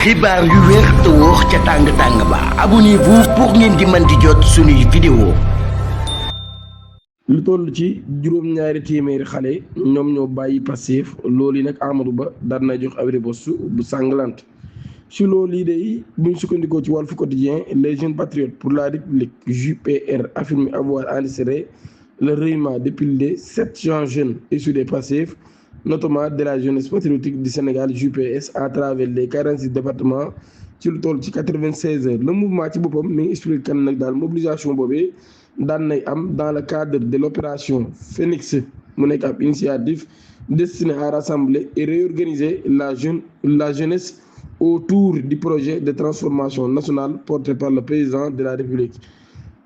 xibaar yu wér te wóor ca tàng ba abonnez-vous pour ngeen di mën di jot suñuy vidéo. lu toll ci juróom-ñaari téeméeri xale ñoom ñoo bàyyi Pastef loolu yi nag Amadou Ba daan na jox ab riposte bu sanglante si loolu yi day buñ sukkandikoo ci Walf Quotidien les jeunes patriotes pour la République JPR affirment avoir enregistré le recueillement de plus de 700 jeunes issus des Pastef, notamment de la jeunesse patriotique du Sénégal JPS à travers les 46 départements ci lu toll ci 96 heures. Le mouvement ci boppam mi ngi expliqué kan nag daal mobilisation boobee daan nay am dans le cadre de l'opération Phénix mu nekk ab initiative destinée à rassembler et réorganiser la jeunesse autour du projet de transformation nationale porté par le président de la République.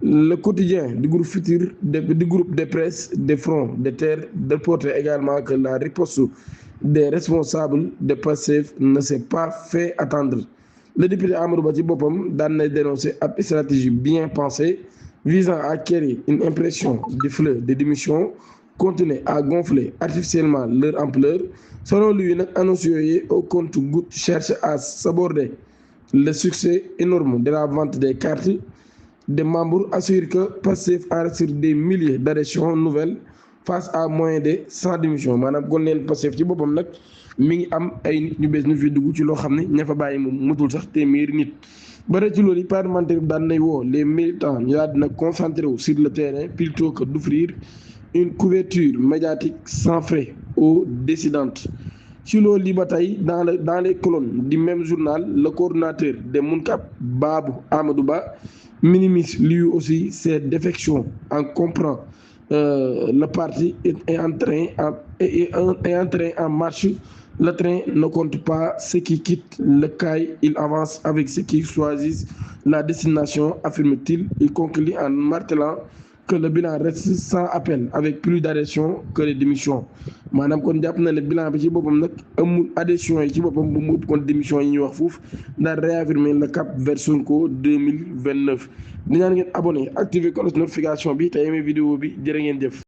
Le quotidien du groupe Futur, du groupe de presse des fronts de terre reporte également que la riposte des responsables de Pastef ne s'est pas fait attendre. Le député Amadou Ba ci boppam daan nay dénoncer ab stratégie bien pensée visant à créer une impression de fleur de démission continuer à gonfler artificiellement leur ampleur. Selon lui nag annonce yooyu au compte-gouttes cherche à saborder le succès énorme de la vente des cartes des membres, assure que Pastef enregistre des milliers d'adhésions nouvelles face à moins de 100 démissions maanaam kon leen Pastef ci boppam nag mi ngi am ay nit ñu bees ñu fi dugg ci loo xam ne ña fa bàyyi moom mutul sax téeméeri nit. ba ci loolu yi parlementaire bi daan nay woo les militants ñu daal dina concentré wu sur le terrain plutôt que d'offrir une couverture médiatique sans frais aux dissidentes. Si loolu li ba tey dans les colonnes du même journal, le coordonnateur de Munkap Babou Amadou Ba minimise lui aussi ses défections en comprend le parti est entré en marche. Le train ne compte pas ceux qui quittent le quai, il avance avec ceux qui choisissent la destination, affirme-t-il. Il conclut en martelant que le bilan reste sans appel avec plus d'adhésion que les démissions maanaam kon jàpp na ne bilan bi ci boppam nag amul adhésion yi ci boppam bu mu ëpp kon démission yi ñuy wax foofu daal réaffirmer le cap vers Sonko 2029 di ñaan ngeen abonné activer cloche notification bi te aimé vidéo bi jërë ngeen jëf.